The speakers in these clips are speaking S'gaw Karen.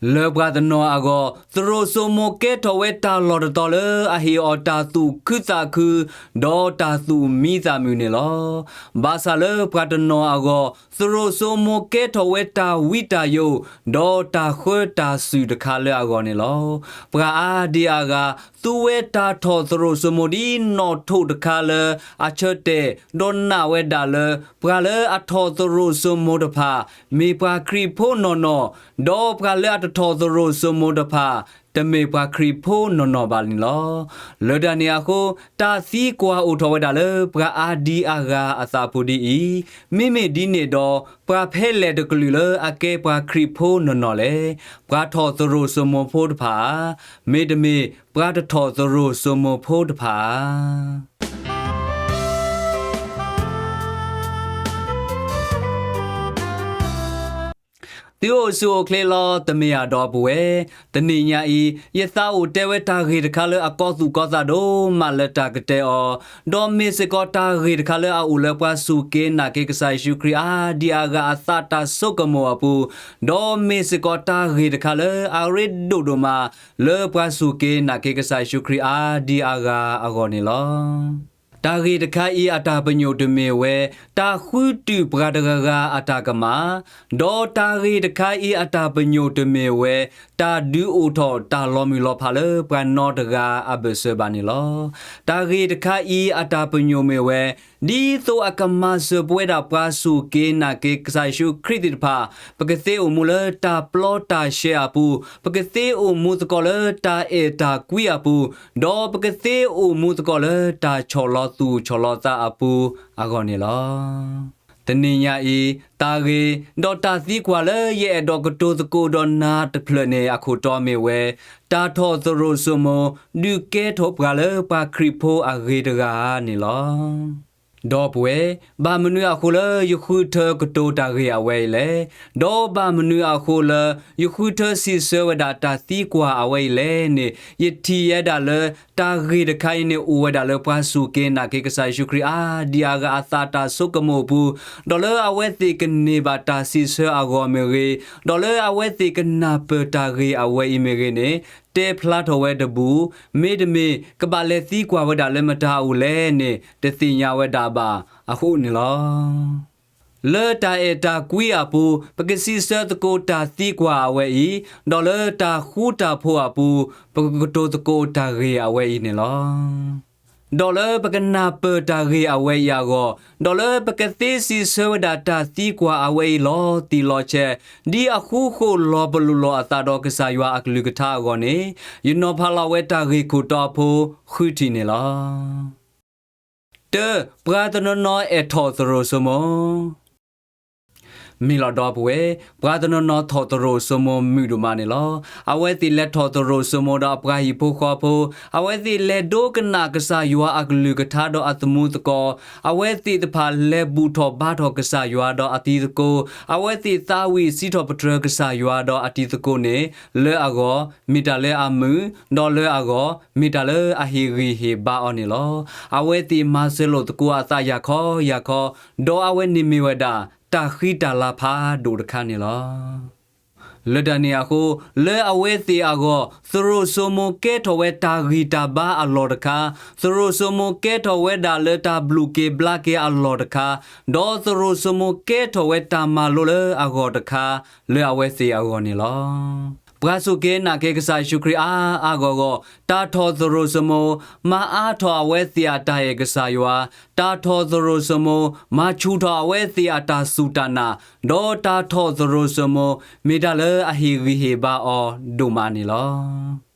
လၢပှၤတနီၤအဂီၢ်, သရိာ်စိမိၤကဲထီၣ်ဝဲတၢ်လီၢ်တတီၤလၢအဟ့ၣ်အီၤတၢ်သူၣ်ခုသးခု, ဒီးတၢ်သူၣ်မံသးမုာ်န့ၣ်လီၤ. ဘၣ်ဆၣ်လၢပှၤတနီၤအဂီၢ်, သရိာ်စိမိၤကဲထီၣ်ဝဲတၢ်ဝံတၢ်ယိး, ဒီးတၢ်ဃၢတၢ်စူၢ်တခါလၢအဂီၢ်န့ၣ်လီၤ. ပှၤအါဒံအါဂၤ သူဝဲတၢ်ထီၣ်သရိာ်စိမိၤဒ်နီၣ်ထိးတခါလၢအဆၢတဲာ်, ဒီးနာ်ဝဲဒၣ်လၢ ပှၤလၢအထီၣ်သရိာ်စိမိၤတဖၣ် မ့ၢ်ပှၤခရံာ်ဖိနီၢ်နီၢ်, ဒီးပှၤလၢအတထီၣ်သရိာ်စိမိၤတဖၣ် တမ့ၢ်ပှၤခရံာ်ဖိနီၢ်နီၢ်ဘၣ်န့ၣ်လီၤ. လၢတၢ်န့ၣ်အဃိ, တၢ်သံကွၢ်အိၣ်ထီၣ်ဝဲဒၣ်လၢပှၤအါဒံအါဂၤအသးပူၤဒ်အံၤ, မ့မ့ၢ်ဒ်န့ၣ်ဒီး, ပှၤဖဲလဲၣ်တကလုာ်လၢအကဲပှၤခရံာ်ဖိနီၢ်နီၢ်လဲၣ်. ပှၤထီၣ်သရိာ်စိမိၤဖိတဖၣ်ဧါ, မ့တမ့ၢ်ပှၤတထီၣ်သရိာ်စိမိၤဖိတဖၣ်ဧါ. သုအိၣ်ဆူၣ်အိၣ်ချ့လီၤ တမ့ၢ်ဧါဒီပုၢ်ဝဲၢ်, တနံၤညါအံၤ ယသးအိၣ်တဲဝဲတၢ်ဂ့ၢ်တခါလၢအကီသူၣ်ကီသးဒိၣ်မးလၢတၢ်ကတဲအီၤ, ဒီးမ့ၢ်စ့ၢ်ကီးတၢ်ဂ့ၢ်တခါလၢအအိၣ်လၢပှၤစူၢ်က့ၤနာ်က့ၤကစၢ်ယ့ၣ်ၡူးခရံာ်အါဒံအါဂၤအသးတၢ်ဆိကမိၣ်အပူၤ, ဒီးမ့ၢ်စ့ၢ်ကီးတၢ်ဂ့ၢ်တခါလၢအရ့ဒိၣ်ဒိၣ်မး လၢပှၤစူၢ်က့ၤနာ်က့ၤကစၢ်ယ့ၣ်ၡူးခရံာ်အါဒံအါဂၤအဂီၢ်န့ၣ်လီၤ. တၢ်ဂ့ၢ်တခါအံၤအတၢ်ပညိၣ်တမ့ၢ်ဝဲ တၢ်ဃုတုာ်ပှၤတဂၤဂၤအတၢ်ကမၣ်, ဒီးတၢ်ဂ့ၢ်တခါအံၤအတၢ်ပညိၣ်တမ့ၢ်ဝဲ တၢ်ဒုးအိၣ်ထီၣ်တၢ်လီၤမုၢ်လီၤဖးလၢပှၤနီတဂၤအဘၢၣ်စၢၤဘၣ်န့ၣ်လီၤ. တၢ်ဂ့ၢ်တခါအံၤအတၢ်ပညိၣ်မ့ၢ်ဝဲ ဒ်သိးအကမၤစၢၤပဝဲဒၣ်ပှၤစူၢ်က့ၤနာ်က့ၤကစၢ်ယ့ၣ်ၡူးခရံာ်သ့ၣ်တဖၣ်, ပကသ့အိၣ်မူလၢတၢ်ပျီတၢ်ရှဲအပူၤ, ပကသ့အိၣ်မူသကိးလၢတၢ်အဲၣ်တၢ်ကွံအပူၤ, ဒီးပကသ့အိၣ်မူသကိးလၢတၢ်ဆီၣ်လီၤသူၣ်ဆီၣ်လီၤသးအပူၤအဂီၢ်န့ၣ်လီၤ. တနံၤညါအံၤ, တၢ်ဂ့ၢ်, ဒီးတၢ်သံကွၢ်လၢယအဲၣ်ဒိးကတိၤသကိးဒီးနၤတဖျၢၣ်န့ၣ်အခိၣ်တီမ့ၢ်ဝဲ, တၢ်ထီၣ်သရိာ်စိမိၤ ဒုးကဲထီၣ်ပှၤလၢပှၤခရံာ်ဖိအဂ့ၤတဂၤဧါန့ၣ်လီၤ. ဒီပုၢ်ဝဲၢ်, ဘၣ်မနုၤအဃိလၢယဃုထၢကတိၤတၢ်ဂ့ၢ်အဝဲအံၤလဲၣ်, ဒီးဘၣ်မနုၤအဃိလၢယဃုထၢစံးဆၢဝဲဒၣ်တၢ်သံကွၢ်အဝဲအံၤလဲၣ်န့ၣ်, ယထံၣ်ယဲဒၣ်လၢ တၢ်ဂ့ၢ်တခါအံၤန့ၣ် အိၣ်ဝဲဒၣ်လၢပှၤစူၢ်က့ၤနာ်က့ၤကစၢ်ယ့ၣ်ၡူးခရံာ်အါဒံအါဂၤအသးတၢ်ဆိကမိၣ်အပူၤ, ဒီးလၢအဝဲသ့ၣ်ကန့ၢ်ဘၣ်တၢ်စံးဆၢအဂီၢ်မ့ၢ်ဂ့ၤ, ဒီးလၢအဝဲသ့ၣ်ကနၢ်ပၢၢ်တၢ်ဂ့ၢ်အဝဲအံၤမ့ၢ်ဂ့ၤန့ၣ်, တဲဖျါထီၣ်ဝဲတဘူၣ်, မ့တမ့ၢ်ကဘၣ်လဲၤသံကွၢ်ဝဲဒၣ်လၢမတၤအအိၣ်လဲၣ်န့ၣ် တသ့ၣ်ညါဝဲဒၣ်ဘၣ်အဃိန့ၣ်လီၤ. လၢတၢ်အဲၣ်တၢ်ကွံအပူၤ ပကစံးဆၢသကိးတၢ်သံကွၢ်အဝဲအံၤ, ဒီးလၢတၢ်ဃူတၢ်ဖိးအပူၤ ပကကတိၤသကိးတၢ်ဂ့ၢ်အဝဲအံၤန့ၣ်လီၤ. ဒီးလၢပကနၢ်ပၢၢ်တၢ်ဂ့ၢ်အဝဲအံၤအဂီၢ်, ဒီးလၢပကသ့စံးဆၢဝဲဒၣ်တၢ်သံကွၢ်အဝဲအံၤလီၤတံၢ်လီၤဆဲး, ဒ်အဃူဃီၣ်လီၤပလိာ်လိာ်အသးဒီးကစၢ်ယွၤအကလုၢ်ကထါအဂီၢ်န့ၣ်, ယနီၤဖးလီၤဝဲတၢ်ဂ့ၢ်ခိၣ်တီအဖိဃုထံၣ်န့ၣ်လီၤ. တၢ, ပှၤတနီၤနီၤအဲၣ်ထီၣ်သရိာ်စိမိၤ မ့ၢ်လီၤဒီပုၢ်ဝဲၢ်, ပှၤတနီၤနီၤထီၣ်သရိာ်စိမိၤမုာ်ဒိၣ်မးန့ၣ်လီၤ. အဝဲသ့ၣ်လဲၤထီၣ်သရိာ်စိမိၤဒီးအပှၤဟံၣ်ဖိဃီဖိ, အဝဲသ့ၣ်လဲၤဒိကနၣ်ကစၢ်ယွၤအကလုၢ်ကထါဒီးအသမူသကိး, အဝဲသ့ၣ်တဖၣ်လဲၤဘူၣ်ထီၣ်ဘါထီၣ်ကစၢ်ယွၤဒီးအတံၤသကိး, အဝဲသ့ၣ်သးဝံၣ်စံးထီၣ်ပတြၢၤကစၢ်ယွၤဒီးအတံၤသကိးန့ၣ်, လၢအဂီၢ်, မ့ၢ်တၢ်လၢအမုာ်, ဒီးလၢအဂီၢ်, မ့ၢ်တၢ်လၢအဟ့ၣ်ဂံၢ်ဟ့ၣ်ဘါအီၤန့ၣ်လီၤ. အဝဲသ့ၣ်မၤစၢၤလိာ်သကိးအသးယၤခီယၤခီ, ဒီးအဝဲန့ၣ်မ့ၢ်ဝဲဒၣ် တၢ်ဃံတၢ်လၤဖးဒိၣ်တခါန့ၣ်လီၤ. လၢတၢ်န့ၣ်အဃိ, လၢအဝဲသ့ၣ်အဂီၢ်, သရိာ်စိမိၤကဲထီၣ်ဝဲတၢ်ဂံၢ်တၢ်ဘါအလီၢ်တခါ, သရိာ်စိမိၤကဲထီၣ်ဝဲဒၣ်လၢတၢ်ဘျုးက့ၤဘျါက့ၤအလီၢ်တခါ, ဒီးသရိာ်စိမိၤကဲထီၣ်ဝဲတၢ်မၤလိလၢအဂီၢ်တခါ, လၢအဝဲသ့ၣ်အဂီၢ်န့ၣ်လီၤ. ပှၤစူၢ်က့ၤနာ်က့ၤကစၢ်ယ့ၣ်ၡူးခရံာ်အါအါဂီၢ်ဂီၢ်, တၢ်ထီၣ်သရိာ်စိမိၤ မၤအါထီၣ်အဝဲသ့ၣ်အတၢ်အဲၣ်ကစၢ်ယွၤ, တၢ်ထီၣ်သရိာ်စိမိၤ မၤဆူၣ်ထီၣ်အဝဲသ့ၣ်အတၢ်စူၢ်တၢ်နာ်, ဒီးတၢ်ထီၣ်သရိာ်စိမိၤ မ့ၢ်တၢ်လၢအဟ့ၣ်ဂံၢ်ဟ့ၣ်ဘါအီၤဒိၣ်မးန့ၣ်လီၤ.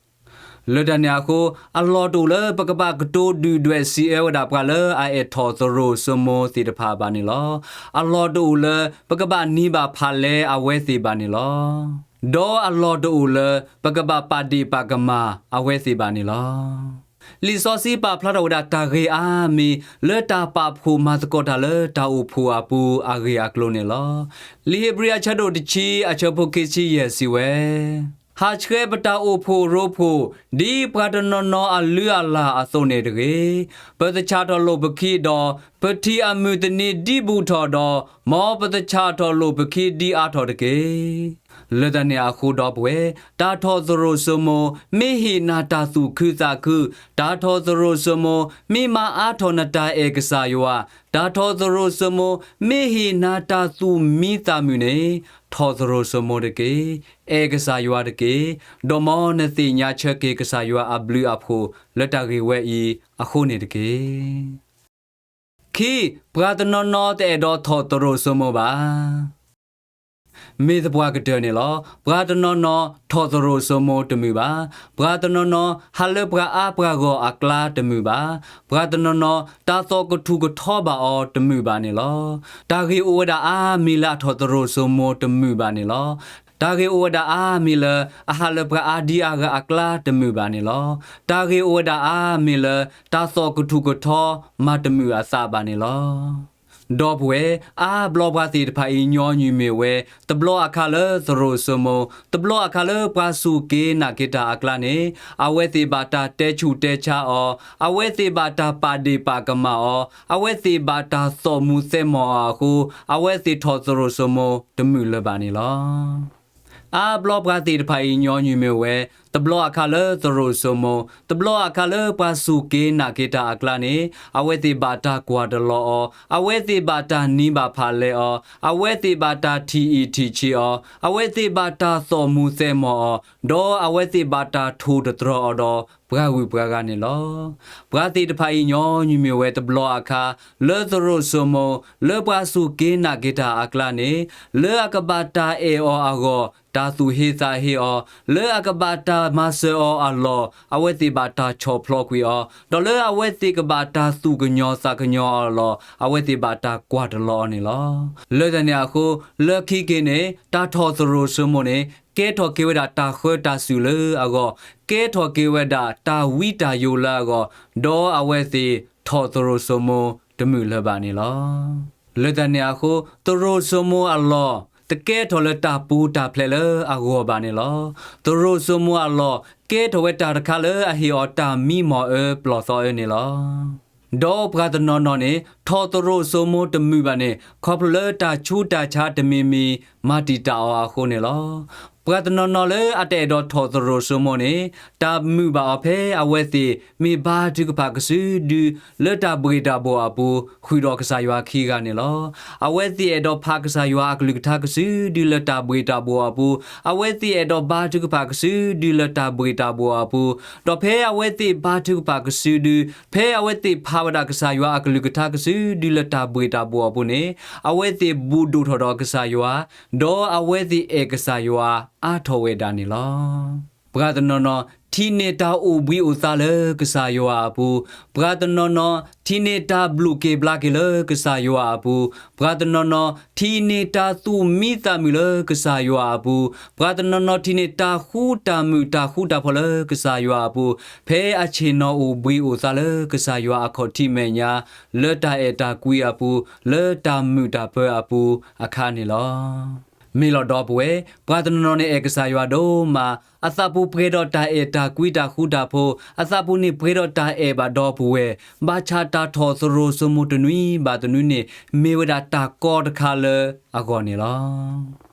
လၢတၢ်န့ၣ်အဃိ, အလီၢ်တအိၣ်လၢပကဘၣ်ကတိၤဒုၣ်ဒွဲၣ်စံးအၢဝဲဒၣ်ပှၤလၢအအဲၣ်ထီၣ်သရိာ်စိမိၤသ့ၣ်တဖၣ်ဘၣ်န့ၣ်လီၤ. အလီၢ်တအိၣ်လၢပကဘၣ်နံၤဘၣ်ဖးလဲအဝဲသ့ၣ်ဘၣ်န့ၣ်လီၤ. ဒီးအလီၢ်တအိၣ်လၢပကဘၣ်ပာ်ဒ့ၣ်ပာ်ကမၣ်အဝဲသ့ၣ်ဘၣ်န့ၣ်လီၤ. လံာ်စီဆှံပာ်ဖျါထီၣ်ဝဲဒၣ်တၢ်ဂ့ၢ်အါမံၤ လၢတၢ်ပာ်ဖှိၣ်မၤသကိးတၢ်လၢတၢ်အိၣ်ဖှိၣ်အပူၤအဂ့ၢ်အကျိၤန့ၣ်လီၤ. လံာ်ဧ့ၤဘြံၤအဆၢဒိၣ်တဆံအဆၢဖိခံဆံယဲၢ်စံးဝဲ, ဟးဆှဲပတၢ်အိၣ်ဖှိၣ်ရိဖှိၣ် ဒ်ပှၤတနီၤနီၤအလုၢ်အလၢ်အသိးန့ၣ်တဂ့ၤ. ပသဆၣ်ထီၣ်လိာ်ပခံဒီး ပထံၣ်အမုၢ်တနံၤဒ်ဘူးထီၣ်ဒီး မ်ပသဆၣ်ထီၣ်လိာ်ပခံဒ်အါထီၣ်တက့ၢ်. လၢတၢ်န့ၣ်အဃိဒီပုၢ်ဝဲၢ်, တၢ်ထီၣ်သရိာ်စိမိၤ မ့ၢ်ဟ့ၣ်နၤတၢ်သူၣ်ခုသးခု, တၢ်ထီၣ်သရိာ်စိမိၤ မ့ၢ်မၤအါထီၣ်နတၢ်အဲၣ်ကစၢ်ယွၤ, တၢ်ထီၣ်သရိာ်စိမိၤ မ့ၢ်ဟ့ၣ်နၤတၢ်သူၣ်မံသးမုာ်န့ၣ်, ထီၣ်သရိာ်စိမိၤတက့ၢ်, အဲၣ်ကစၢ်ယွၤတက့ၢ်, ဒီးမ်နသ့ၣ်ညါဆၢက့ၤကစၢ်ယွၤအဘျုးအဖှိၣ်လၢတၢ်ဂ့ၢ်ဝဲအံၤအဃိန့ၣ်တက့ၢ်. ခံ, ပှၤတနီၤနီၤတအဲၣ်ဒိးထီၣ်သရိာ်စိမိၤဘၣ်. မ့ၢ်သပှၢ်ကတၢၢ်န့ၣ်လီၤ. ပှၤတနီၤနီၤထီၣ်သရိာ်စိမိၤတမုာ်ဘၣ်. ပှၤတနီၤနီၤဟးလၢပှၤအါပှၤဂီၢ်အကျါတမုာ်ဘၣ်. ပှၤတနီၤနီၤ တၢ်သီၣ်ကထူၣ်ကထီဘၣ်အီၤတမုာ်ဘၣ်န့ၣ်လီၤ. တၢ်ဂ့ၢ်အိၣ်ဝဲဒၣ်အါမံၤလၢအထီၣ်သရိာ်စိမိၤတမုာ်ဘၣ်န့ၣ်လီၤ. တၢ်ဂ့ၢ်အိၣ်ဝဲဒၣ်အါမံၤလၢ အဟးလၢပှၤအါဒံအါဂၤအကျါတမုာ်ဘၣ်န့ၣ်လီၤ. တၢ်ဂ့ၢ်အိၣ်ဝဲဒၣ်အါမံၤလၢ တၢ်သီၣ်ကထူၣ်ကထီမၤတမုာ်အသးဘၣ်န့ၣ်လီၤ. ဒီပုၢ်ဝဲၢ်, အါဘျီပှၤသ့ၣ်တဖၣ်အံၤညီနုၢ်မ့ၢ်ဝဲ တဘျီအခါလၢသရိာ်စိမိၤ, တဘျီအခါလၢပှၤစူၢ်က့ၤနာ်က့ၤတၢ်အကျါန့ၣ်, အဝဲသ့ၣ်ဘၣ်တၢ်တဲဆူၣ်တဲဆါအီၤ, အဝဲသ့ၣ်ဘၣ်တၢ်ပာ်ဒ့ၣ်ပာ်ကမၣ်အီၤ, အဝဲသ့ၣ်ဘၣ်တၢ်သီၣ်မူၤသဲမီၤအီၤအဃိ, အဝဲသ့ၣ်ထီၣ်သရိာ်စိမိၤတမုာ်လၢၤဘၣ်န့ၣ်လီၤ. အါဘျီပှၤသ့ၣ်တဖၣ်အံၤညီနုၢ်မ့ၢ်ဝဲ, တဘျီအခါလၢသရိာ်စိမိၤ, တဘျီအခါလၢပှၤစူၢ်က့ၤနာ်က့ၤတၢ်အကျါန့ၣ်, အဝဲသ့ၣ်ဘၣ်တၢ်ကွၢ်တလီၤအီၤ, အဝဲသ့ၣ်ဘၣ်တၢ်နံၤဘၣ်ဖးလဲအီၤ, အဝဲသ့ၣ်ဘၣ်တၢ်ထံၣ်အံၣ်ထံၣ်ဆံးအီၤ, အဝဲသ့ၣ်ဘၣ်တၢ်သီၣ်မူၤသဲမီၤအီၤ, ဒီးအဝဲသ့ၣ်ဘၣ်တၢ်ထိၣ်တတြီၤအီၤဒီးပှၤဂုၤပှၤဂၤန့ၣ်လီၤ. ပှၤသ့ၣ်တဖၣ်အံၤညီနုၢ်မ့ၢ်ဝဲတဘျီအခါ, လၢသရိာ်စိမိၤ, လၢပှၤစူၢ်က့ၤနာ်က့ၤတၢ်အကျါန့ၣ်, လၢအကဘၣ်တၢ်အဲၣ်အီၤအဂီၢ်, တၢ်သူၣ်ဟ့သးဟ့အီၤ, လၢအကဘၣ်တၢ်မၤစၢၤအီၤအလီၢ်, အဝဲသ့ၣ်ဘၣ်တၢ်ဆီၣ်ဖျိးကွံာ်အီၤ, ဒီးလၢအဝဲသ့ၣ်ကဘၣ်တၢ်သူၣ်ကညီၤသးကညီၤအီၤအလီၢ်, အဝဲသ့ၣ်ဘၣ်တၢ်ကွၢ်တလီၤအီၤန့ၣ်လီၤ. လၢတၢ်န့ၣ်အဃိ, လၢခံက့ၤန့ၣ်, တၢ်ထီၣ်သရိာ်စိမိၤန့ၣ်, ကဲထီၣ်က့ၤဝဲဒၣ်တၢ်ဃၢတၢ်စူၣ်လၢအဂီၢ်, ကဲထီၣ်က့ၤဝဲဒၣ်တၢ်ဝံတၢ်ယိးလၢအဂီၢ်, ဒီးအဝဲသ့ၣ်ထီၣ်သရိာ်စိမိၤတမုာ်လၢၤဘၣ်န့ၣ်လီၤ. လၢတၢ်န့ၣ်အဃိ, သရိာ်စိမိၤအလီၢ်, တကဲထီၣ်လၢတၢ်ပူၤတၢ်ဖျဲးလၢအဂီၢ်ဘၣ်န့ၣ်လီၤ. သရိာ်စိမိၤအလီၢ်, ကဲထီၣ်ဝဲတၢ်တခါလၢအဟ့ၣ်အီၤတၢ်မံမီၢ်အၢပျီၢ်သီအၢန့ၣ်လီၤ. ဒီးပှၤတနီၤနီၤန့ၣ်, ထီၣ်သရိာ်စိမိၤတမုာ်ဘၣ်န့ၣ်, ခီဖျိလၢတၢ်ဆူးတၢ်ဆါတမံၤမံၤ မၤတံာ်တာ်အီၤအဃိန့ၣ်လီၤ. ပှၤတနီၤနီၤလၢအတအဲၣ်ဒိးထီၣ်သရိာ်စိမိၤန့ၣ်, တၢ်မုာ်ဘၣ်အီၤဖဲအဝဲသ့ၣ်မ့ၢ်ဘါထုကဖၣ်ကစုဒုလၢတၢ်ဘှ့ၣ်တၢ်ဘှီၣ်အပူၤ, ဃုာ်ဒီးကစၢ်ယွၤခံဂၤန့ၣ်လီၤ. အဝဲသ့ၣ်အဲၣ်ဒိးဖးကစၢ်ယွၤအကလုၢ်ကထါကစုဒုလၢတၢ်ဘှ့ၣ်တၢ်ဘှီၣ်အပူၤ, အဝဲသ့ၣ်အဲၣ်ဒိးဘါထုကဖၣ်ကစုဒုလၢတၢ်ဘှ့ၣ်တၢ်ဘှီၣ်အပူၤ, ဒီးဖဲအဝဲသ့ၣ်ဘါထုကဖၣ်ကစုဒု, ဖဲအဝဲသ့ၣ်ဖးဝဲဒၣ်ကစၢ်ယွၤအကလုၢ်ကထါကစုဒုလၢတၢ်ဘှ့ၣ်တၢ်ဘှီၣ်အပူၤန့ၣ်, အဝဲသ့ၣ်ဘူးဒိၣ်ထီၣ်ဒီးကစၢ်ယွၤ, ဒီးအဝဲသ့ၣ်အဲၣ်ကစၢ်ယွၤအါထီၣ်ဝဲဒၣ်န့ၣ်လီၤ. ပှၤတနီၤနီၤ ထံၣ်န့ၢ်တၢ်အိၣ်ဘှံးအိၣ်သါလၢကစၢ်ယွၤအပူၤ, ပှၤတနီၤနီၤ ထံၣ်န့ၢ်တၢ်ဘျုးက့ၤဘျါက့ၤလၢကစၢ်ယွၤအပူၤ, ပှၤတနီၤနီၤ ထံၣ်န့ၢ်တၢ်သူၣ်မံသးမုာ်လၢကစၢ်ယွၤအပူၤ, ပှၤတနီၤနီၤ ထံၣ်န့ၢ်တၢ်ဃူတၢ်မုာ်တၢ်ဃူတၢ်ဖိးလၢကစၢ်ယွၤအပူၤ, ဖဲအဆ့ၣ်နီၤအိၣ်ဘှံးအိၣ်သါလၢကစၢ်ယွၤအခီၣ်ထံးမဲာ်ညါ, လၢတၢ်အဲၣ်တၢ်ကွံအပူၤ, လၢတၢ်မုာ်တၢ်ပၢၤအပူၤအခါန့ၣ်လီၤ. မ့ၢ်လီၤဒီပုၢ်ဝဲၢ်, ပှၤတနီၤနီၤန့ၣ်အဲၣ်ကစၢ်ယွၤဒိၣ်မး, အသးပူၤပှဲၤဒီးတၢ်အဲၣ်တၢ်ကွံတၢ်ဃူတၢ်ဖိး, အသးပူၤန့ၣ်ပှဲၤဒီးတၢ်အဲၣ်ဘၣ်ဒီပုၢ်ဝဲၢ်, ဘၣ်ဆၣ်တၢ်ထီၣ်သရိာ်စိမိၤတနွံဘၣ်တနွံန့ၣ်, မ့ၢ်ဝဲဒၣ်တၢ်ကီတခါလၢအဂီၢ်န့ၣ်လီၤ.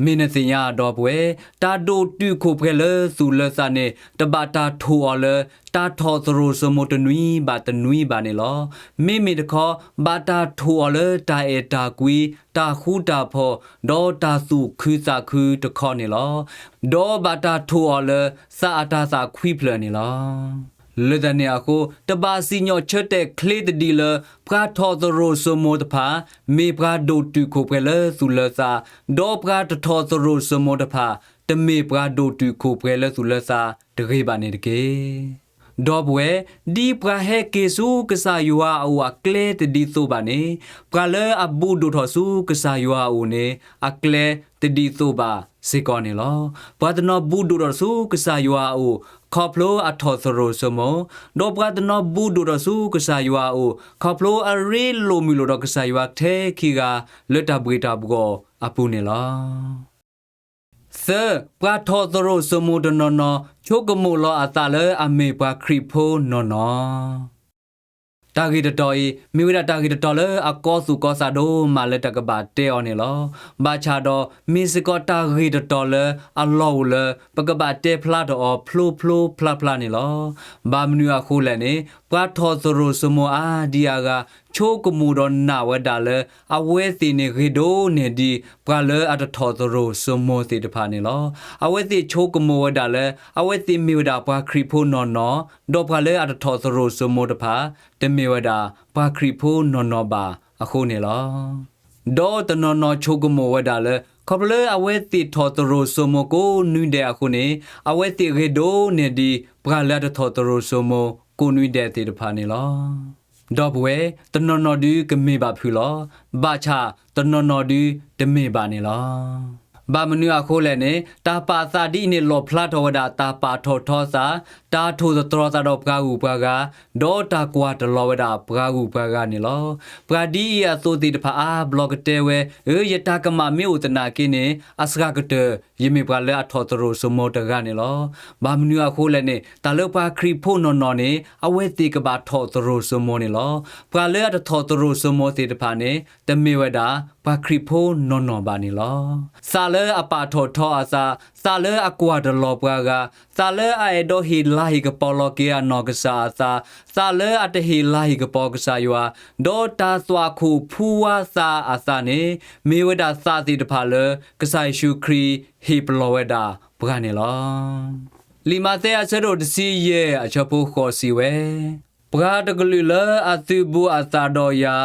မ့ၢ်နသ့ၣ်ညါဒီပုၢ်ဝဲၢ်, တၢ်ဒိၣ်တုာ်ခိၣ်ပှဲၤလၢသူၣ်လၢသးန့ၣ်, တဘၣ်တၢ်ထိၣ်အီၤလၢ တၢ်ထီၣ်သရိာ်စိမိၤတနွံဘၣ်တနွံဘၣ်န့ၣ်လီၤ. မ့မ့ၢ်တခီ, ဘၣ်တၢ်ထိၣ်အီၤလၢတၢ်အဲၣ်တၢ်ကွံ, တၢ်ဃူတၢ်ဖိး, ဒီးတၢ်သူၣ်ခုသးခုတခီန့ၣ်လီၤ. ဒီးဘၣ်တၢ်ထိၣ်အီၤလၢသးအတၤသၣ်ခွံဖျၢၣ်န့ၣ်လီၤ. လၢတၢ်န့ၣ်အဃိ, တဘၣ်စံၣ်ညီၣ်ဆၢတဲာ်ချ့တဒံးလၢ ပှၤထီၣ်သရိာ်စိမိၤတဖၣ် မ့ၢ်ပှၤဒိၣ်တုာ်ခိၣ်ပှဲၤလၢသူၣ်လၢသး, ဒီးပှၤတထီၣ်သရိာ်စိမိၤတဖၣ် တမ့ၢ်ပှၤဒိၣ်တုာ်ခိၣ်ပှဲၤလၢသူၣ်လၢသးတဂ့ၤဘၣ်န့ၣ်တက့ၢ်. ဒီပုၢ်ဝဲၢ်, ဒ်ပှၤဟဲက့ၤဆူကစၢ်ယွၤအအိၣ်အကျဲတဒ်သိးဘၣ်န့ၣ်, ပှၤလၢအဘူးဒိၣ်ထီၣ်ဆူကစၢ်ယွၤအအိၣ်န့ၣ် အကျဲတဒ်သိးဘၣ်စ့ၢ်ကီးန့ၣ်လီၤ. ပှၤတနီၤဘူးဒိၣ်ထီၣ်ဆူကစၢ်ယွၤအအိၣ် ခီဖျိအထီၣ်သရိာ်စိမိၤ, ဒီးပှၤတနီၤဘူးဒိၣ်ထီၣ်ဆူကစၢ်ယွၤအအိၣ် ခီဖျိအရ့လိာ်မုာ်လိာ်ဒီးကစၢ်ယွၤထဲခံဂၤ လၢတၢ်ဘှ့ၣ်တၢ်ဘှီၣ်အပူၤန့ၣ်လီၤ. သၢ, ပှၤထီၣ်သရိာ်စိမိၤတနီၤနီၤ ဆိကမိၣ်လီၤအသးလၢ အမ့ၢ်ပှၤခရံာ်ဖိနီၢ်နီၢ်. တၢ်ဂ့ၢ်တတီၤအံၤ မ့ၢ်ဝဲဒၣ်တၢ်ဂ့ၢ်တတီၤလၢအကီသူၣ်ကီသးဒိၣ်မးလၢတၢ်ကဘၣ်တဲအီၤန့ၣ်လီၤ. ဘၣ်ဆၣ်ဒီး မ့ၢ်စ့ၢ်ကီးတၢ်ဂ့ၢ်တတီၤလၢအလီၢ်အိၣ်လၢ ပကဘၣ်တဲဖျါထီၣ်အီၤဖျိဖျိဖျါဖျါန့ၣ်လီၤ. ဘၣ်မနုၤအဃိလဲၣ်န့ၣ် ပှၤထီၣ်သရိာ်စိမိၤအါဒံအါဂၤ ဆိကမိၣ်ဒီးနာ်ဝဲဒၣ်လၢ အဝဲသ့ၣ်န့ၣ်ဂ့ၤဒိၣ်န့ၢ်ဒံး ပှၤလၢအတထီၣ်သရိာ်စိမိၤသ့ၣ်တဖၣ်န့ၣ်လီၤ. အဝဲသ့ၣ်ဆိကမိၣ်ဝဲဒၣ်လၢ အဝဲသ့ၣ်မ့ၢ်ဝဲဒၣ်ပှၤခရံာ်ဖိနီၢ်နီၢ်, ဒီးပှၤလၢအတထီၣ်သရိာ်စိမိၤတဖၣ် တမ့ၢ်ဝဲဒၣ်ပှၤခရံာ်ဖိနီၢ်နီၢ်ဘၣ်အဃိန့ၣ်လီၤ. ဒီးတနီၤနီၤဆိကမိၣ်ဝဲဒၣ်လၢ ခီဖျိလၢအဝဲသ့ၣ်ထီၣ်သရိာ်စိမိၤကိးနွံဒဲးအဃိန့ၣ် အဝဲသ့ၣ်ဂ့ၤဒိၣ်န့ၢ်ဒံး ပှၤလၢအတထီၣ်သရိာ်စိမိၤကိးနွံဒဲးသ့ၣ်တဖၣ်န့ၣ်လီၤ. ဒီပုၢ်ဝဲၢ်, တနီၤနီၤဒုးကမ့ၢ်ဘၣ်ဖုးလီၤ. ဘၣ်ဆၣ်တနီၤနီၤဒုးတမ့ၢ်ဘၣ်န့ၣ်လီၤ. ဘၣ်မနုၤအဃိလဲၣ်န့ၣ် တၢ်ပာ်သးဒ်အံၤန့ၣ် လီၣ်ဖျါထီၣ်ဝဲဒၣ်တၢ်ပာ်ထီၣ်ထီသး, တၢ်ထိၣ်သတြီၤသးဒီးပှၤဂုၤပှၤဂၤ, ဒီးတၢ်ကွၢ်တလီၤဝဲဒၣ်ပှၤဂုၤပှၤဂၤန့ၣ်လီၤ. ပှၤဒ်အံၤအသိးသ့ၣ်တဖၣ်အါဘျီကတဲဝဲ, အၢ ယတၢ်ကမၣ်မ့ၢ်အိၣ်သနာ်က့န့ၣ် အစှၤကတၢၢ် ယမ့ၢ်ပှၤလၢအထီၣ်သရိာ်စိမိၤတဂၤန့ၣ်လီၤ. ဘၣ်မနုၤအဃိလဲၣ်န့ၣ် တၢ်လၢပှၤခရံာ်ဖိနီၢ်နီၢ်န့ၣ် အဝဲသ့ၣ်ကဘၣ်ထီၣ်သရိာ်စိမိၤန့ၣ်လီၤ. ပှၤလၢအတထီၣ်သရိာ်စိမိၤသ့ၣ်တဖၣ်န့ၣ် တမ့ၢ်ဝဲဒၣ်ပှၤခရံာ်ဖိနီၢ်နီၢ်ဘၣ်န့ၣ်လီၤ. သးလၢအပာ်ထီၣ်ထီအသး, သးလၢအကွၢ်တလီၤပှၤဂၤ, သးလၢအအဲၣ်ဒိးဟ့ၣ်လၤဟ့ၣ်ကပီၤလီၤက့ၤအနီၢ်ကစၢ်အသး, သးလၢအတဟ့ၣ်လၤဟ့ၣ်ကပီၤကစၢ်ယွၤ, ဒီးတၢ်သွၣ်ခိၣ်ဖူဝါသးအသးန့ၣ် မ့ၢ်ဝဲဒၣ်သးသ့ၣ်တဖၣ်လၢ ကစၢ်ယ့ၣ်ၡူးခရံာ်ဟ့ၣ်ပလီၢ်ဝဲဒၣ်ပှၤန့ၣ်လီၤ. လံာ်မးသဲအဆၢဒိၣ်တဆံယဲၢ်အဆၢဖိဃိးစံးဝဲ, ပှၤတကလုာ်လၢအသုးဘူးအသးဒီးယၤ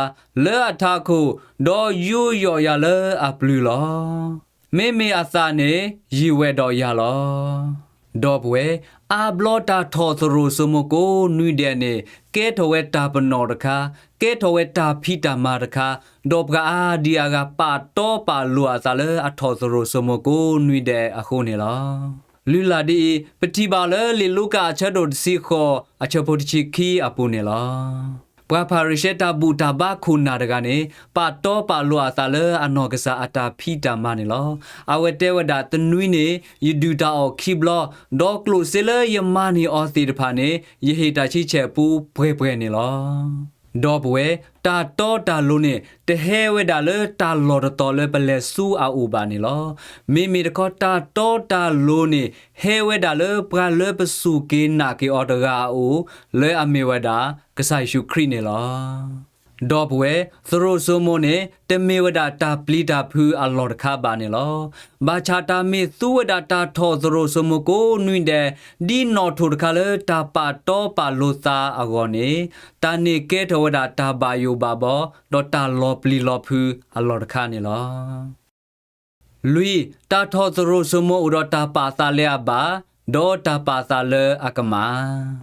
လၢအထးခိၣ်, ဒီးယူးယီၣ်ယၤလၢအပျုၤလီၤ. မ့မ့ၢ်အသးန့ၣ်ယံာ်ဝဲဒီးယၤလီၤ. ဒီပုၢ်ဝဲၢ်, အါဘျီတၢ်ထီၣ်သရိာ်စိမိၤကိးနွံဒဲးန့ၣ် ကဲထီၣ်ဝဲတၢ်ပနီၣ်တခါ, ကဲထီၣ်ဝဲတၢ်ဖံးတၢ်မၤတခါ, ဒီးပှၤအါဒံအါဂၤပာ်တီပာ်လိၤအသးလၢအထီၣ်သရိာ်စိမိၤကိးနွံဒဲးအဃိန့ၣ်လီၤ. လုၢ်လၢ်ဒ်အံၤ, ပထံၣ်ဘၣ်လၢလံာ်လူၤကၣ်အဆၢဒိၣ်တဆံဃိးအဆၢဖိတဆံခံအပူၤန့ၣ်လီၤ. ပှၤဖၤရံၤၡဲတၢ်ဘူၣ်တၢ်ဘါခိၣ်နၢ်တဂၤန့ၣ် ပာ်တီပာ်လိၤအသးလၢအနီၢ်ကစၢ်အတၢ်ဖံးတၢ်မၤန့ၣ်လီၤ. အဝဲတဲဝဲဒၣ် တနွံန့ၣ် ယဒုၣ်တၢ်အီၣ်ခံဘျီ, ဒီးကျိၣ်စ့လၢယမၤန့ၢ်အီၤသ့ၣ်တဖၣ်န့ၣ် ယဟ့ၣ်တၢ်ဆံဆဲၣ်ပူၤပှဲၤပှဲၤန့ၣ်လီၤ. ဒီပုၢ်ဝဲၢ်, တၢ်တီတၢ်လိၤန့ၣ် တဟဲဝဲဒၣ်လၢတၢ်လီၢ်တတီၤလၢပလဲၤဆူအအိၣ်ဘၣ်န့ၣ်လီၤ. မ့မ့ၢ်တခီ တၢ်တီတၢ်လိၤန့ၣ် ဟဲဝဲဒၣ်လၢပှၤလၢပစူၢ်က့ၤနာ်က့ၤအီၤတဂၤအအိၣ်, လၢအမ့ၢ်ဝဲဒၣ် ကစၢ်ယ့ၣ်ၡူးခရံာ်န့ၣ်လီၤ. ဒီပုၢ်ဝဲၢ်, သရိာ်စိမိၤန့ၣ် တမ့ၢ်ဝဲဒၣ်တၢ်ပျံၤတၢ်ဖုးအလီၢ်တခါဘၣ်န့ၣ်လီၤ. ဘၣ်ဆၣ်တၢ်မ့ၢ်သူဝဲဒၣ်တၢ်ထီၣ်သရိာ်စိမိၤကိးနွံဒဲး ဒ်နီၣ်ထိၣ်တခါလၢတၢ်ပာ်တီပာ်လိၤသးအဂီၢ်န့ၣ်, တၢ်န့ၣ်ကဲထီၣ်ဝဲဒၣ်တၢ်ဘၣ်ယိၣ်ဘၣ်ဘီ, ဒီးတၢ်လီၤပျံၤလီၤဖုးအလီၢ်တခါန့ၣ်လီၤ. လွံၢ်, တၢ်ထီၣ်သရိာ်စိမိၤအိၣ်ဒီးတၢ်ပာ်သးလၢအဘၣ်, ဒီးတၢ်ပာ်သးလၢအကမၣ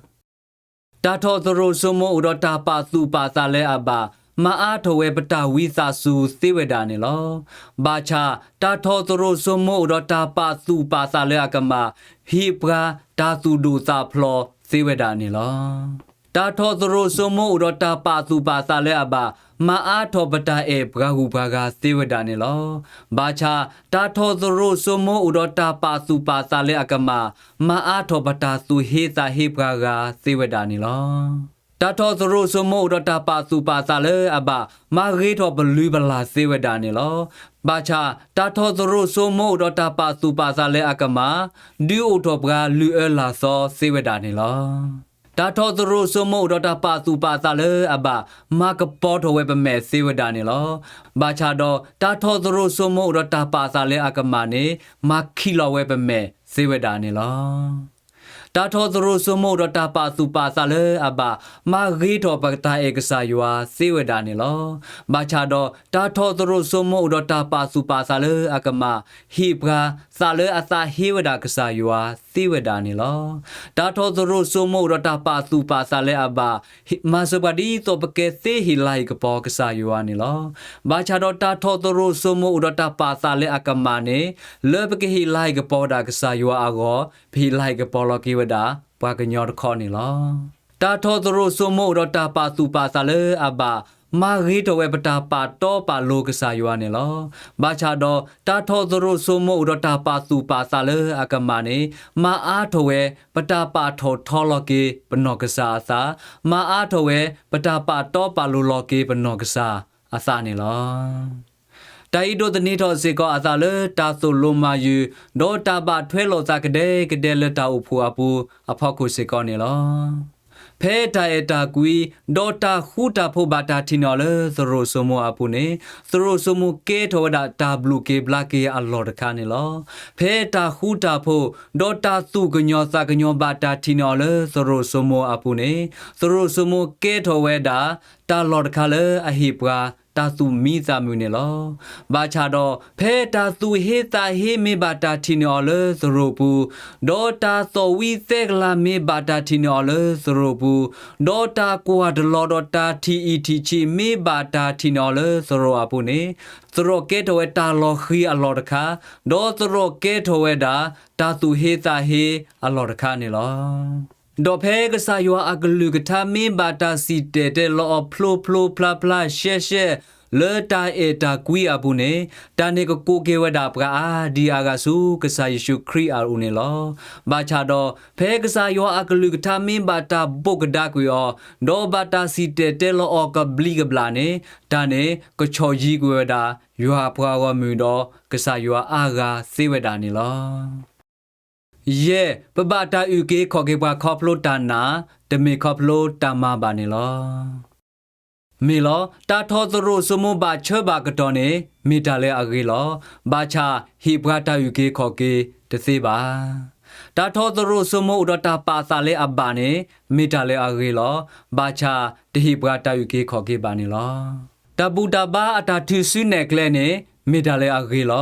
်. တၢ်ထီၣ်သရိာ်စိမိၤအိၣ်ဒီးတၢ်ပာ်သူၣ်ပာ်သးလၢအဘၣ်, မၤအါထီၣ်ဝဲပတၢ်ဝံသးစူၤသ့ဝဲဒၣ်န့ၣ်လီၤ. ဘၣ်ဆၣ် တၢ်ထီၣ်သရိာ်စိမိၤအိၣ်ဒီးတၢ်ပာ်သူၣ်ပာ်သးလၢအကမၣ်, ဟ့ၣ်ပှၤတၢ်သူၣ်ဒိၣ်သးဖျိးသ့ဝဲဒၣ်န့ၣ်လီၤ. တၢ်ထီၣ်သရိာ်စိမိၤအိၣ်ဒီးတၢ်ပာ်သူၣ်ပာ်သးလၢအဘၣ်, မၤအါထီၣ်ပတၢ်အဲၣ်ပှၤဂုၤပှၤဂၤသ့ဝဲဒၣ်န့ၣ်လီၤ. ဘၣ်ဆၣ် တၢ်ထီၣ်သရိာ်စိမိၤအိၣ်ဒီးတၢ်ပာ်သူၣ်ပာ်သးလၢအကမၣ်, မၤအါထီၣ်ပတၢ်သူၣ်ဟ့သးဟ့ပှၤဂၤသ့ဝဲဒၣ်န့ၣ်လီၤ. တၢ်ထီၣ်သရိာ်စိမိၤအိၣ်ဒီးတၢ်ပာ်သူၣ်ပာ်သးလၢအဘၣ်, မၤဂ့ၤထီၣ်ပလုၢ်ပလၢ်သ့ဝဲဒၣ်န့ၣ်လီၤ. ဘၣ်ဆၣ် တၢ်ထီၣ်သရိာ်စိမိၤအိၣ်ဒီးတၢ်ပာ်သူၣ်ပာ်သးလၢအကမၣ်, ဒုးအိၣ်ထီၣ်ပှၤလုၢ်အၢလၢ်သီသ့ဝဲဒၣ်န့ၣ်လီၤ. တၢ်ထီၣ်သရိာ်စိမိၤအိၣ်ဒီးတၢ်ပာ်သူၣ်ပာ်သးလၢအဘၣ်, မၤကပီၤထီၣ်ဝဲပမဲာ်သ့ဝဲဒၣ်န့ၣ်လီၤ. ဘၣ်ဆၣ်ဒီး တၢ်ထီၣ်သရိာ်စိမိၤအိၣ်ဒီးတၢ်ပာ်သးလၢအကမၣ်န့ၣ်, မၤခံးလီၤဝဲပမဲာ်သ့ဝဲဒၣ်န့ၣ်လီၤ. တၢ်ထီၣ်သရိာ်စိမိၤအိၣ်ဒီးတၢ်ပာ်သူၣ်ပာ်သးလၢအဘၣ်, မၤဂ့ၤထီၣ်ပတၢ်အဲၣ်ကစၢ်ယွၤသ့ဝဲဒၣ်န့ၣ်လီၤ. ဘၣ်ဆၣ်ဒီး တၢ်ထီၣ်သရိာ်စိမိၤအိၣ်ဒီးတၢ်ပာ်သူၣ်ပာ်သးလၢအကမၣ်, ဟ့ၣ်ပှၤသးလၢအသးဟ့ဝဲဒၣ်ကစၢ်ယွၤသ့ဝဲဒၣ်န့ၣ်လီၤ. တၢ်ထီၣ်သရိာ်စိမိၤအိၣ်ဒီးတၢ်ပာ်သူၣ်ပာ်သးလၢအဘၣ်, မၤစၢၤပှၤဒ်သိးပကသ့ဟ့ၣ်လၤဟ့ၣ်ကပီၤကစၢ်ယွၤန့ၣ်လီၤ. ဘၣ်ဆၣ်ဒီးတၢ်ထီၣ်သရိာ်စိမိၤအိၣ်ဒီးတၢ်ပာ်သးလၢအကမၣ်န့ၣ်, လၢပကဟ့ၣ်လၤဟ့ၣ်ကပီၤဝဲဒၣ်ကစၢ်ယွၤအဂီၢ်, ပဟ့ၣ်လၤဟ့ၣ်ကပီၤလီၤက့ၤဝဲဒၣ် ပှၤကညီတခီန့ၣ်လီၤ. တၢ်ထီၣ်သရိာ်စိမိၤအိၣ်ဒီးတၢ်ပာ်သူၣ်ပာ်သးလၢအဘၣ်, မၤဂ့ၤထီၣ်ဝဲပတၢ်ပာ်တီပာ်လိၤကစၢ်ယွၤန့ၣ်လီၤ. ဘၣ်ဆၣ်ဒီး တၢ်ထီၣ်သရိာ်စိမိၤအိၣ်ဒီးတၢ်ပာ်သူၣ်ပာ်သးလၢအကမၣ်န့ၣ် မၤအါထီၣ်ဝဲ ပတၢ်ပာ်ထီၣ်ထီလီၤက့ၤပနီၢ်ကစၢ်အသး, မၤအါထီၣ်ဝဲ ပတၢ်ပာ်တီပာ်လိၤလီၤက့ၤပနီၢ်ကစၢ်အသးန့ၣ်လီၤ. တၢ်အံၤဒိးသန့ၤထီၣ်စ့ၢ်ကီးအသးလၢတၢ်သိၣ်လိမၤယုၤ, ဒီးတၢ်ဘၣ်ထွဲလိာ်သးကဒဲကဒဲလၢတၢ်အိၣ်ဖှိၣ်အပူၤအဖီခိၣ်စ့ၢ်ကီးန့ၣ်လီၤ. ဖဲတၢ်အဲၣ်တၢ်ကွံ, ဒီးတၢ်ဃူတၢ်ဖိးဘၣ်တၢ်ထံၣ်န့ၢ်အီၤလၢသရိာ်စိမိၤအပူၤန့ၣ်, သရိာ်စိမိၤကဲထီၣ်ဝဲဒၣ်တၢ်ဘျုးက့ၤဘျါက့ၤအလီၢ်တခါန့ၣ်လီၤ. ဖဲတၢ်ဃူတၢ်ဖိး, ဒီးတၢ်သူၣ်ကညီၤသးကညီၤဘၣ်တၢ်ထံၣ်န့ၢ်အီၤလၢသရိာ်စိမိၤအပူၤန့ၣ်, သရိာ်စိမိၤကဲထီၣ်ဝဲဒၣ် တၢ်လီၢ်တခါလၢအဟ့ၣ်ပှၤတၢ်သူၣ်မံသးမုာ်န့ၣ်လီၤ. ဘၣ်ဆၣ်ဒီး ဖဲတၢ်သူၣ်ဟ့သးဟ့မ့ၢ်ဘၣ်တၢ်ထံၣ်န့ၢ်အီၤလၢသရိာ်ပူၤ, ဒီးတၢ်သီၣ်ဝံသဲကလၤမ့ၢ်ဘၣ်တၢ်ထံၣ်န့ၢ်အီၤလၢသရိာ်ပူၤ, ဒီးတၢ်ကွၢ်တလီၤဒီးတၢ်ထံၣ်အံၣ်ထံၣ်ဆံးမ့ၢ်ဘၣ်တၢ်ထံၣ်န့ၢ်အီၤလၢသရိာ်အပူၤန့ၣ်, သရိာ်ကဲထီၣ်ဝဲတၢ်လီၤဃံၤအလီၢ်တခါ, ဒီးသရိာ်ကဲထီၣ်ဝဲဒၣ် တၢ်သူၣ်ဟ့သးဟ့အလီၢ်တခါန့ၣ်လီၤ. ဒီးဖဲကစၢ်ယွၤအကလုၢ်ကထါမ့ၢ်ဘၣ်တၢ်စံၣ်တဲၤတဲလီၤအီၤဖျိဖျိဖျါဖျါရှဲရှဲ လၢတၢ်အဲၣ်တၢ်ကွံအပူၤန့ၣ်, တၢ်န့ၣ်ကကိးက့ၤဝဲဒၣ်ပှၤအါဒံအါဂၤဆူကစၢ်ယ့ၣ်ၡူးခရံာ်အအိၣ်န့ၣ်လီၤ. ဘၣ်ဆၣ်ဒီး ဖဲကစၢ်ယွၤအကလုၢ်ကထါမ့ၢ်ဘၣ်တၢ်ဘိးကဒါကွံာ်အီၤ, ဒီးဘၣ်တၢ်စံၣ်တဲၤတဲလီၤအီၤကဘျံးကဘျၣ်န့ၣ်, တၢ်န့ၣ်ကဆီၣ်ယံၤကွံာ်ဝဲဒၣ် ယွၤအပှၤဂီၢ်မုၢ်ဒီးကစၢ်ယွၤအါဂၤသ့ဝဲဒၣ်န့ၣ်လီၤ. ယဲၢ်, ပဘၣ်တၢ်အုၣ်က့ၤခီၣ်က့ၤပှၤခီဖျိတၢ်နာ်, တမ့ၢ်ခီဖျိတၢ်မၤဘၣ်န့ၣ်လီၤ. မ့ၢ်လီၤ, တၢ်ထီၣ်သရိာ်စိမိၤဘၣ်ဆၢဘၣ်ကတီၢ်န့ၣ် မ့ၢ်တၢ်လၢအဂ့ၤလီၤ. ဘၣ်ဆၣ်ဟ့ၣ်ပှၤတၢ်အုၣ်က့ၤခီၣ်က့ၤတသ့ဘၣ်. တၢ်ထီၣ်သရိာ်စိမိၤအိၣ်ဒီးတၢ်ပာ်သးလၢအဘၣ်န့ၣ် မ့ၢ်တၢ်လၢအဂ့ၤလီၤ. ဘၣ်ဆၣ်တဟ့ၣ်ပှၤတၢ်အုၣ်က့ၤခီၣ်က့ၤဘၣ်န့ၣ်လီၤ. တၢ်ဘူၣ်တၢ်ဘါအတၢ်ထုးစုနဲၣ်ကျဲန့ၣ် မ့ၢ်တၢ်လၢအဂ့ၤလီၤ.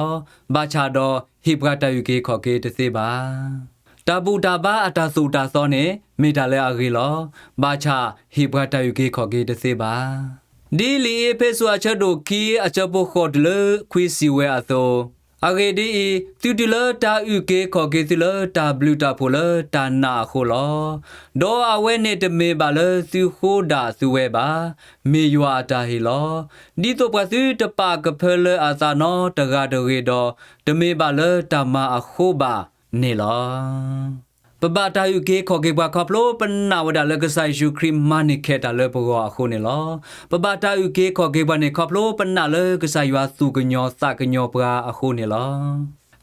ဘၣ်ဆၣ်ဒီးဟ့ၣ်ပှၤတၢ်အုၣ်က့ၤခီၣ်က့ၤတသ့ဘၣ်. တၢ်ဘူၣ်တၢ်ဘါအတၢ်သိၣ်တၢ်သီန့ၣ် မ့ၢ်တၢ်လၢအဂ့ၤလီၤ. ဘၣ်ဆၣ်ဟ့ၣ်ပှၤတၢ်အုၣ်က့ၤခီၣ်က့ၤတသ့ဘၣ်. ဒ်လံာ်အ့းဖ့းစူးအဆၢဒိၣ်ခံအဆၢဖိဃိးတုၤလၢခွံစံးဝဲအသိး, အဂ့ၢ်ဒ်အံၤ, သုတုၤလၢတၢ်အုၣ်က့ၤခီၣ်က့ၤသုလၢတၢ်ဘျုးတၢ်ဖှိၣ်လၢတၢ်နာ်အဃိလီၤ. ဒီးအဝဲန့ၣ်တမ့ၢ်ဘၣ်လၢသုဃိဒၣ်သုဝဲဘၣ်, မ့ၢ်ယွၤအတၢ်ဟ့ၣ်လီၤ. ဒ်သိးပှၤသုတပာ်ကဖၢလၢအသးနီတဂၤတဂ့ၤဒီး, တမ့ၢ်ဘၣ်လၢတၢ်မၤအဃိဘၣ်န့ၣ်လီၤ. ပဘၣ်တၢ်အုၣ်က့ၤခီၣ်က့ၤပှၤခီဖျိပနာ်ဝဲဒၣ်လၢကစၢ်ယ့ၣ်ၡူးခရံာ်မၤန့ၢ်ခဲးတၢ်လၢပဂီၢ်အဃိန့ၣ်လီၤ. ပဘၣ်တၢ်အုၣ်က့ၤခီၣ်က့ၤပှၤန့ၣ်ခီဖျိပနာ်လၢကစၢ်ယွၤသူၣ်ကညီၤသးကညီၤပှၤအဃိန့ၣ်လီၤ.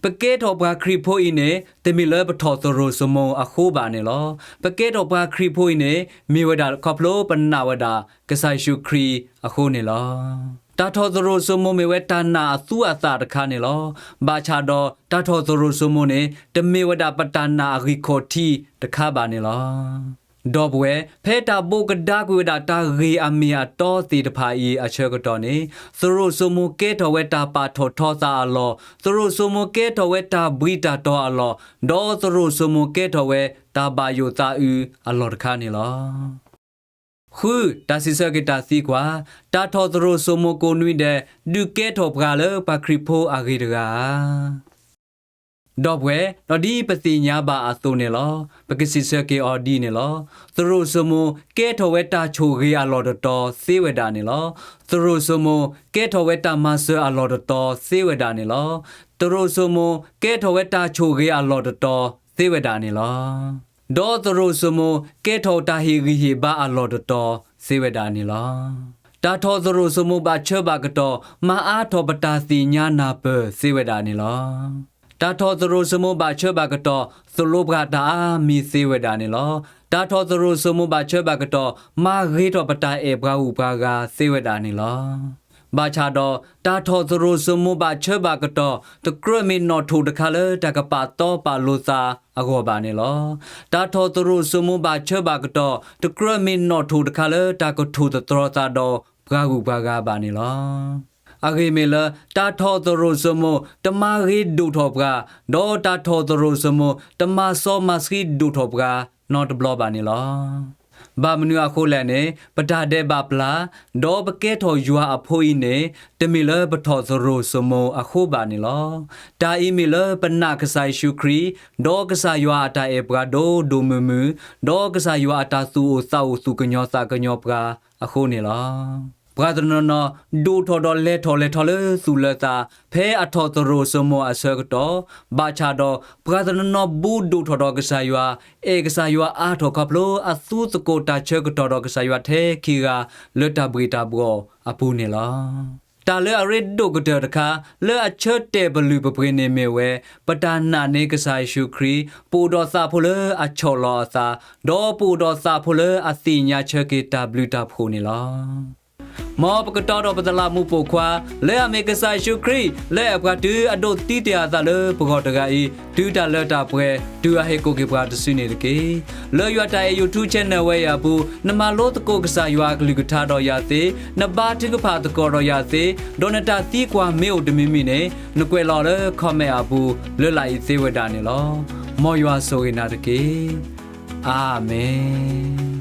ပကဲထီၣ်ပှၤခရံာ်ဖိအံၤန့ၣ် တမ့ၢ်လၢပထီၣ်သရိာ်စိမိၤအဃိဘၣ်န့ၣ်လီၤ. ပကဲထီၣ်ပှၤခရံာ်ဖိအံၤန့ၣ် မ့ၢ်ဝဲဒၣ်ခီဖျိပနာ်ဝဲဒၣ်ကစၢ်ယ့ၣ်ၡူးခရံာ်အဃိန့ၣ်လီၤ. တၢ်ထီၣ်သရိာ်စိမိၤမ့ၢ်ဝဲတၢ်နာ်အသူအသၣ်တခါန့ၣ်လီၤ. ဘၣ်ဆၣ်ဒီးတၢ်ထီၣ်သရိာ်စိမိၤန့ၣ် တမ့ၢ်ဝဲဒၣ်ပတၢ်နာ်အဂံၢ်ခီၣ်ထံးတခါဘၣ်န့ၣ်လီၤ. ဒီပုၢ်ဝဲၢ်, ဖဲတၢ်ဘိးကဒါကွံာ်ဝဲဒၣ်တၢ်ဂ့ၢ်အမ့ၢ်အတီသ့ၣ်တဖၣ်အံၤအဆၢကတီၢ်န့ၣ်, သရိာ်စိမိၤကဲထီၣ်ဝဲတၢ်ပာ်ထီၣ်ထီသးအလီၢ်, သရိာ်စိမိၤကဲထီၣ်ဝဲတၢ်ဘှံးတၢ်တီၤအလီၢ်, ဒီးသရိာ်စိမိၤကဲထီၣ်ဝဲတၢ်ဘၣ်ယိၣ်သးအုးအလီၢ်တခါန့ၣ်လီၤ. ဃု, တၢ်စံးဆၢက့ၤတၢ်သံကွၢ်, တၢ်ထီၣ်သရိာ်စိမိၤကိးနွံဒဲး ဒုးကဲထီၣ်ပှၤလၢပှၤခရံာ်ဖိအဂ့ၤတဂၤဧါ. ဒီပုၢ်ဝဲၢ်, ဒီးဒ်ပသ့ၣ်ညါဘၣ်အသိးန့ၣ်လီၤ. ပကစံးဆၢက့ၤအီၤဒ်န့ၣ်လီၤ. သရိာ်စိမိၤကဲထီၣ်ဝဲတၢ်ဆိၣ်ဂ့ၤအလီၢ်တတီၤသ့ဝဲဒၣ်န့ၣ်လီၤ. သရိာ်စိမိၤကဲထီၣ်ဝဲတၢ်မၤစၢၤအလီၢ်တတီၤသ့ဝဲဒၣ်န့ၣ်လီၤ. သရိာ်စိမိၤကဲထီၣ်ဝဲတၢ်ဆိၣ်ဂ့ၤအလီၢ်တတီၤသ့ဝဲဒၣ်န့ၣ်လီၤ. ဒီးသရိာ်စိမိၤကဲထီၣ်တၢ်ဟ့ၣ်ဂံၢ်ဟ့ၣ်ဘါအလီၢ်တတီၤသ့ဝဲဒၣ်န့ၣ်လီၤ. တၢ်ထီၣ်သရိာ်စိမိၤဘၣ်ဆၢဘၣ်ကတီၢ် မၤအါထီၣ်ပတၢ်သ့ၣ်ညါနၢ်ပၢၢ်သ့ဝဲဒၣ်န့ၣ်လီၤ. တၢ်ထီၣ်သရိာ်စိမိၤဘၣ်ဆၢဘၣ်ကတီၢ် သိၣ်လိပှၤတၢ်အါမံၤသ့ဝဲဒၣ်န့ၣ်လီၤ. တၢ်ထီၣ်သရိာ်စိမိၤဘၣ်ဆၢဘၣ်ကတီၢ် မၤဂ့ၤထီၣ်ပတၢ်အဲၣ်ပှၤဂုၤပှၤဂၤသ့ဝဲဒၣ်န့ၣ်လီၤ. ဘၣ်ဆၣ်ဒီး တၢ်ထီၣ်သရိာ်စိမိၤဘၣ်ဆၢဘၣ်ကတီၢ် တကြၢးမ့ၢ်နီၣ်ထိၣ်တခါလၢတၢ်ကပာ်တီပာ်လိၤသးအဂီၢ်ဘၣ်န့ၣ်လီၤ. တၢ်ထီၣ်သရိာ်စိမိၤဘၣ်ဆၢဘၣ်ကတီၢ် တကြၢးမ့ၢ်နီၣ်ထိၣ်တခါလၢတၢ်ကထိၣ်သတြီၤသးဒီးပှၤဂုၤပှၤဂၤဘၣ်န့ၣ်လီၤ. အဂ့ၢ်မ့ၢ်လၢ တၢ်ထီၣ်သရိာ်စိမိၤ တမၤဂ့ၤဒိၣ်ထီၣ်ပှၤ, ဒီးတၢ်ထီၣ်သရိာ်စိမိၤ တမၤစီမၤဆှံဒိၣ်ထီၣ်ပှၤနီတဘျီဘၣ်န့ၣ်လီၤ. ဘၣ်မနုၤအဃိလဲၣ်န့ၣ် ပတၢ်ဒဲးဘးပျၢ်, ဒီးပကဲထီၣ်ယွၤအဖိအံၤန့ၣ် တမ့ၢ်လၢပထီၣ်သရိာ်စိမိၤအဃိဘၣ်န့ၣ်လီၤ. တၢ်အံၤမ့ၢ်လၢပနာ်ကစၢ်ယ့ၣ်ၡူးခရံာ်, ဒီးကစၢ်ယွၤအတၢ်အဲၣ်ပှၤဒိၣ်ဒိၣ်မုၢ်မုၢ်, ဒီးကစၢ်ယွၤအတၢ်သူၣ်အိၣ်သးအိၣ်သူၣ်ကညီၤသးကညီၤပှၤအဃိန့ၣ်လီၤ. ပှၤတနီၤနီၤ ဒိၣ်ထီၣ်ဒီးလဲၤထီၣ်လဲၤထီလၢသူၣ်လၢသး ဖဲအထီၣ်သရိာ်စိမိၤအဆၢကတီၢ်, ဘၣ်ဆၣ်ဒီး ပှၤတနီၤနီၤဘူးဒိၣ်ထီၣ်ဒီးကစၢ်ယွၤ, အဲၣ်ကစၢ်ယွၤအါထီၣ်ခီဖျိ အသူသကိးတၢ်ဆၢကတီၢ်ဒီးကစၢ်ယွၤထဲခံဂၤ လၢတၢ်ဘှ့ၣ်တၢ်ဘှီၣ်အပူၤန့ၣ်လီၤ. တၢ်လၢအရ့ဒိၣ်ကတၢၢ်တခါ လၢအဆၢတဲာ်ပလုၢ်ပပှ့ၤန့ၣ်မ့ၢ်ဝဲ ပတၢ်နာ်န့ၢ်ကစၢ်ယ့ၣ်ၡူးခရံာ်, ပအိၣ်ဒီးသးဖိလၢအဆီၣ်လီၤအသး, ဒီးပအိၣ်ဒီးသးဖိလၢအသ့ၣ်ညါဆၢက့ၤတၢ်ဘျုးတၢ်ဖှိၣ်န့ၣ်လီၤ. မ်ပကတီဒီးပတလးမူးပိာ်ခွါ လၢအမ့ၢ်ကစၢ်ယ့ၣ်ၡူးခရံာ် လၢအအဲၣ်ပှၤတုၤအဒိးသံတ့ၢ်အသးလၢပဂီၢ်တဂၤအံၤ တုၤတၢ်လၢတၢ်ပှဲၤ တုၤအဟ့ၣ်ကူၣ်က့ၤပှၤတစုန့ၣ်တက့ၢ်. လၢယွၤတၢ်အဲၣ် YouTube channel ဝဲအံၤအပူၤ နမၤလိသကိးကစၢ်ယွၤအကလုၢ်ကထါဒီးယၤသ့, နဘါထုကဖၣ်သကိးဒီးယၤသ့, ဒီးနတၢ်သံကွၢ်မ့ၢ်အိၣ်တမံၤမံၤန့ၣ် နကွဲးလီၤလၢ comment အပူၤ လၢလာ်အံၤသ့ဝဲဒၣ်န့ၣ်လီၤ. မ်ယွၤဆိၣ်ဂ့ၤနၤတက့ၢ်. အၤမ့ၣ်.